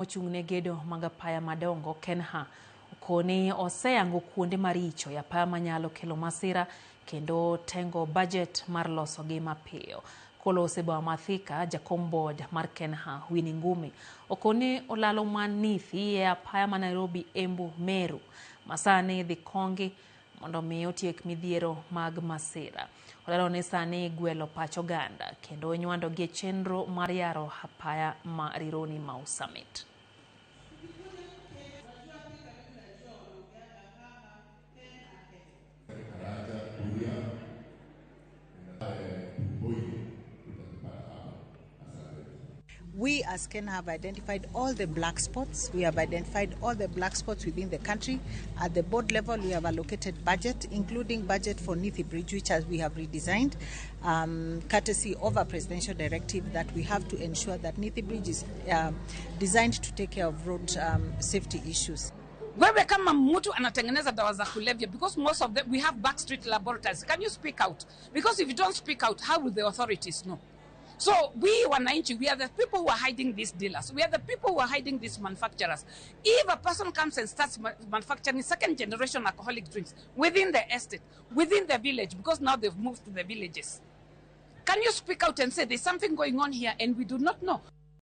Mochung' ne gedo mag apaya madongo KENHA okoni oseyango kuonde maricho e apaya manyalo kelo masira kendo tengo bajet mar losogi mapiyo. Kolose boma ma Thika, jakom board mar KENHA Winnie Ngumi okoni olalo man Nithi e apaya ma Nairobi Embu Meru masani idhi kongi mondo mi otiek midhiero mag masira. Olero ni sani gwelo pach oganda kendo nywando gi e chenro mar yaro apaya ma Rironi Mau Summit. We as KeNHA have identified all the black spots. We have identified all the black spots within the country. At the board level, we have allocated budget, including budget for Nithi Bridge, which as we have redesigned, courtesy of a presidential directive that we have to ensure that Nithi Bridge is designed to take care of road safety issues. Wewe kama mtu anatengeneza dawa za kulevya, because most of them, we have backstreet laboratories. Can you speak out? Because if you don't speak out, how will the authorities know? So we wananchi, we are the people who are hiding these dealers. We are the people who are hiding these manufacturers. If a person comes and starts manufacturing second generation alcoholic drinks within the estate, within the village, because now they've moved to the villages, can you speak out and say there's something going on here and we do not know?